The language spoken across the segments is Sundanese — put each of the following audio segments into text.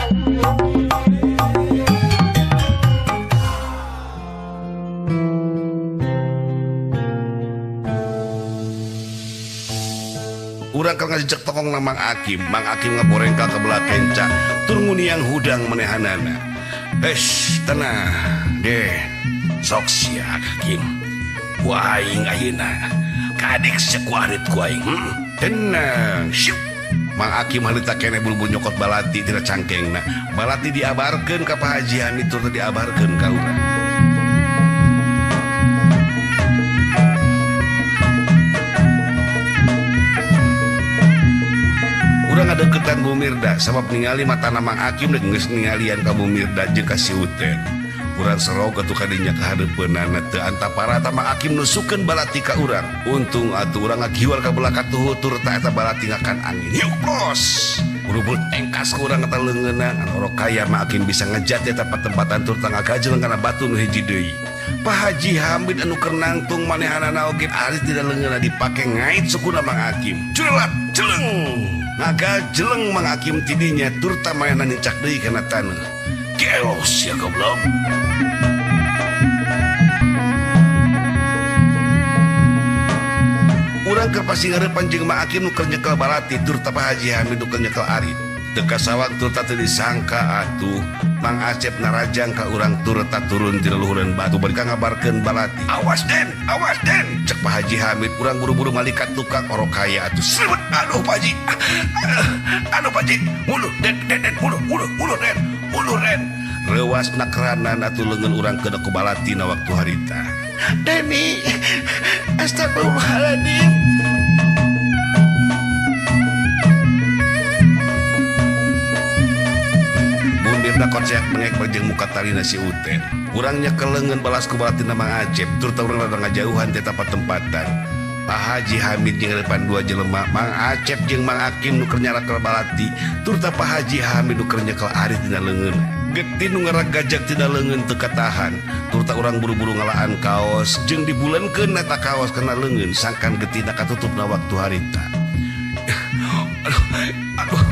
Urang keur ngajejek tokong na Mang Akim, Mang Akim ngaborengkal ka belah kenca, tur nguniang hudang manehanana. Hesh, tenang, deh. Sok sia Kim. Ku aing ayeuna. Kadek sia ku arit ku aing. Tenang, syuk. Mang Akim harita keneh buru-buru nyokot balati tina cangkengna. Balati diabarkeun ka Pak Haji Hamid tur diabarkeun ka urang. Urang ngadeukeutan Bu Mirda sabab ningali matana Mang Akim geus ningalian ka Bu Mirda jeung ka si Uten. Urang serog atuh kadinya ka hareupeunana teu antapara ta Mang Akim nusukeun balati ka urang. Untung atuh urang ngagiwar ka belah katuhu tur ta eta balati ngakan angin. Hiuk plos. Buru-buru engkas ku urang eta leungeunna ngan orok kaya Mang Akim bisa ngejat eta patempatan tur ta ngagajleng kana batu nu hiji deui. Pak Haji Hamid anu keur nangtung manehanana oge aris dina leungeunna dipake ngait sukuna Mang Akim. Culat jeleng. Ngagajeleng Mang Akim tidinya turta manehna nincak deui kana taneuh. Gelos ya goblok. Urang keur pasingeurepan jeung Mang Akim nu keur nyekel balati turta Pak Haji Hamid nu keur nyekel arit. Teu kasawang turta teu disangka atuh Mang Acep narajang ka urang turta turun ti leluhureun batu bari ngabarkeun balati. Awas Den, awas Den. Cek Pak Haji Hamid urang buru-buru malikat tukang orok kaya atuh. Srebet, aduh Pak Haji. Aduh Pak Haji, mundur Den, Den, Den, mundur, mundur, mundur Den, mundur Den. Reuwas nakranan atuh leungeun urang kena ku balati na waktu harita. Deni, astagfirullahaladzim. Mirda koceak bengek bajeng muka tarina si Uten. Urangnya kelengen balas ku balatina Mang Acep, turta urang rada ngajauhan ti eta patempatan. Pak Haji Hamid jeung depan dua jelema, Mang Acep jeung Mang Akim nu keur nyarakel balati, turta Pak Haji Hamid nu keur nyekel arit dina leungeun. Getih nu ngaragajag tina leungeun teu katahan, turta urang buru-buru ngalaan kaos jeung dibulenkeun eta kaos kana leungeun sangkan getihna katutupna waktu harita. Aduh, aduh.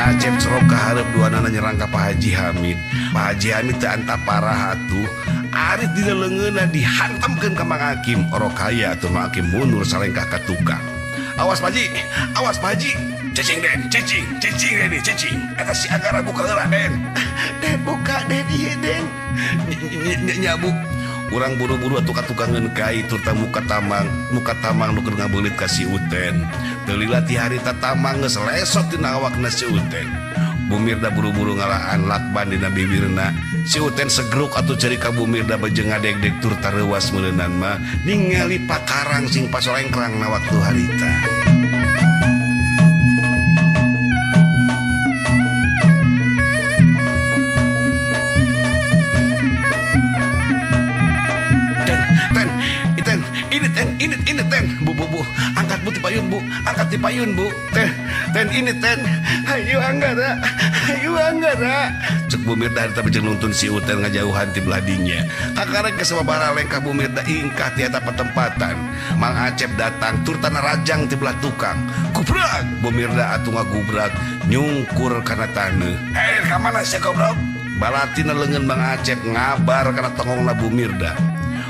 Acep serok ka hareup duanana nyerang ka Pak Haji Hamid. Pak Haji Hamid teu antaparah atuh. Arit dina leungeunna dihantamkeun ka Mang Akim. Orok kaya atuh Mang Akim mundur salengkah ka tukang. Awas Pak Haji, awas Pak Haji. Cicing Den, cicing, cicing Den, cicing. Eta si Anggara buka heula Den. Den buka Den ieu Den. Nyabu. Urang buru-buru atuh ka tukangeun kai turta muka tamang nu keur ngabeulit ka si Uten. Teu lila ti harita tamang geus lesot dina awakna si Uten. Bu Mirda buru-buru ngalaan lakban dina bibirna. Si Uten segruk atuh ceri ka Bu Mirda bejeng ngadegdeg turta reuwas meureunan mah ningali pakarang sing pasolengkrang na waktu harita. Ini ten, bu, bu, bu, angkat bu tipayun bu, angkat tipayun bu, ten, ten ini ten, hayu Anggara, hayu Anggara. Cek Bu Mirda harita bejeng nuntun si Uten ngajauhan ti beladinya. Kakarek ke sababaraha lengkah Bu Mirda ingkah ti eta patempatan. Mang Acep datang turta narajang ti belah tukang. Gubrak, Bu Mirda atuh ngagubrak nyungkur kana taneuh. Hei, ka mana sia goblok? Balatina leungeun Mang Acep ngabar kana tongongna Bu Mirda.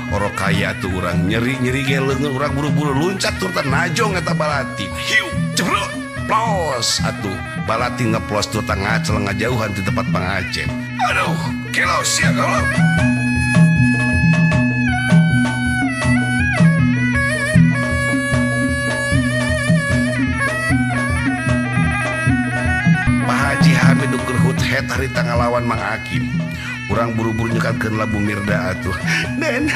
Orok kaya tuh urang nyeri-nyeri ge leungeun urang buru-buru luncat turta najong eta balati. Hiu, jebrut, plos atuh. Balati ngeplos turta ngacel ngajauhan di tempat Mang Acep. Aduh, kelo sia goblok. Pak Haji Hamid nu keur hut-het harita ngalawan Mang Akim. Urang buru-buru nyekatkeun la Bu Mirda atuh. Den,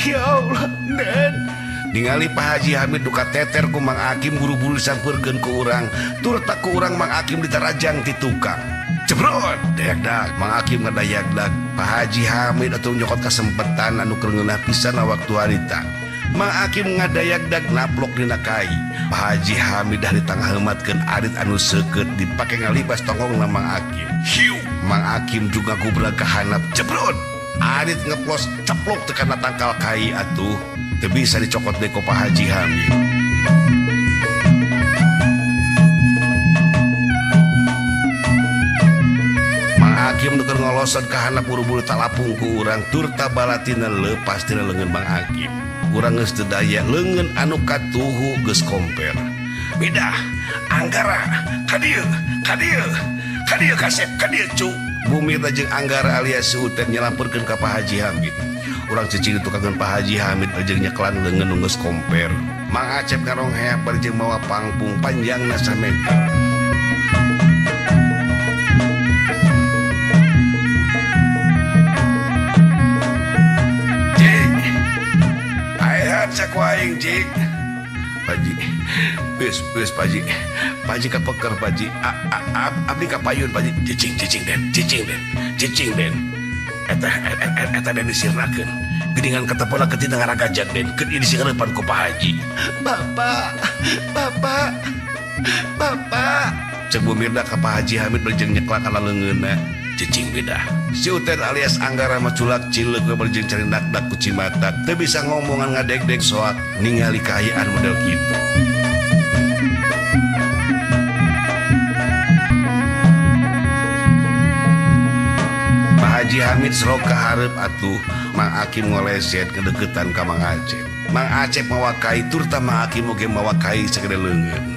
ya Allah, Den. Ningali Pak Haji Hamid duka teter ku Mang Akim buru-buru disampeurkeun ku urang. Turta ku urang Mang Akim ditarajang ti tukang. Jebrot, dayagdag, Mang Akim ngadayagdag. Pak Haji Hamid atuh nyokot kasempetan anu keur ngeunah pisan waktu harita. Mang Akim ngadayagdag naplok dina kai. Pak Haji Hamid dah ditangaheumatkeun arit anu seukeut dipake ngalibas tongongna Mang Akim. Hiu, Mang Akim juga gubrak ka handap jebrot. Arit ngeplos ceplok teu kana tangkal kai atuh teu bisa dicokot deui ku Pak Haji Hamid. Mang Hakim nu keur ngolosot ka handap buru-buru talapung ku urang turta balatina leupas tina leungeun Mang Hakim. Urang geus teu daya leungeun anu katuhu geus komper. Bidah Anggara ka dieu ka dieu ka dieu kasep ka dieu cu. Bu Mirna jeung Anggara alias si Uten nyelamperkeun ka Pak Haji Hamid. Urang cicing ditukangan Pak Haji Hamid jeung nyeklan leungeun nu geus komper. Mang Acep ngarongheap bari jeung mawa pangpung panjangna sameter. Ji, ayeuna cek aing Ji. Paji, geus geus Paji. Paji kapeker Paji. Abdi kapayun Paji. Cicing cicing den, cicing den, cicing den. Eta eta den disirnakeun. Geuningan katepona ketina ngaragajag den, keun ieu disingeurepan ku Pak Haji. Bapak, bapak, bapak. Cek Bu Mirna ka Pak Haji Hamid bari jeung nyeklak kana leungeunna. Cicing beda. Si Uten alias Anggara mah culak cileuk we bari jeung carindak-dak ku cimata. Teu bisa ngomongan ngadeg-deg soak ningali kaayaan model kitu. Pak Haji Hamid serok ka hareup atuh Mang Hakim ngoleset kedeketan ka Mang Acep. Mang Acep mawa kai turta Mang Hakim oge mawa kai sagede leungeun.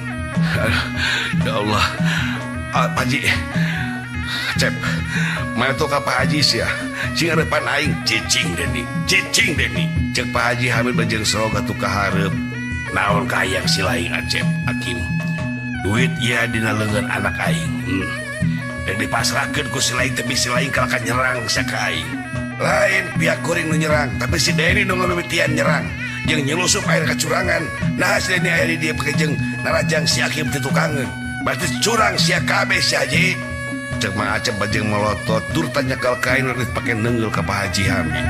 Ya Allah. Pak Haji Cep, mana tuh ka Pak Haji sia? Cing depan aing cicing Deni, cicing Deni. Cek Pak Haji Hamid bajeng serok atuh ka hareup. Naon kahayang si laing Acep Hakim. Duit ieu dina leungeun anak aing. Dan dipasrahkeun ku si laing tapi si laing kalahkan nyerang sia ka aing. Lain pihak kuring nu nyerang, tapi si Deni nu ngalumitian nyerang. Jeung nyelusup air kacurangan. Nah si Deni aya di dieu pake jeung narajang si Hakim teu tukangeun. Berarti curang sia kabeh si Haji. Cek Mang Acep bajeng melotot turta nyekal kain lalu pake nenggel ka Pak Haji Hamid.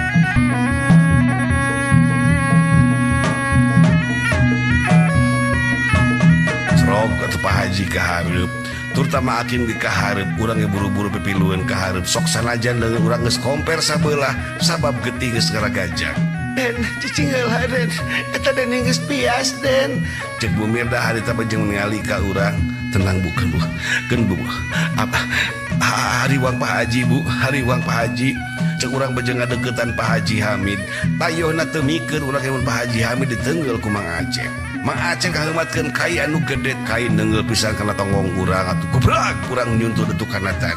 Serok atuh Pak Haji ka hareup. Turta Mang Hakim ge ka hareup, urang ge buru-buru pipilueun ka hareup. Sok sanajan leungeun urang geus komper sabelah sabab getih geus ngaragajag. Den, cicing heula Den. Eta Den geus pias Den. Cek Bu Mirna harita bajeng ningali ka urang. Tenang Bu, keun Bu. Keun Bu. Apa hariwang Pak Haji Bu, hariwang Pak Haji. Cek urang bejeng ngadeukeutan Pak Haji Hamid. Tayohna teu mikeun urang mun Pak Haji Hamid ditenggel ku Mang Acep. Mang Acep kaheumatkeun kai anu gede, kai neunggeul pisan kana tonggong urang atuh kubrak urang nyuntuh detuk kana tanah.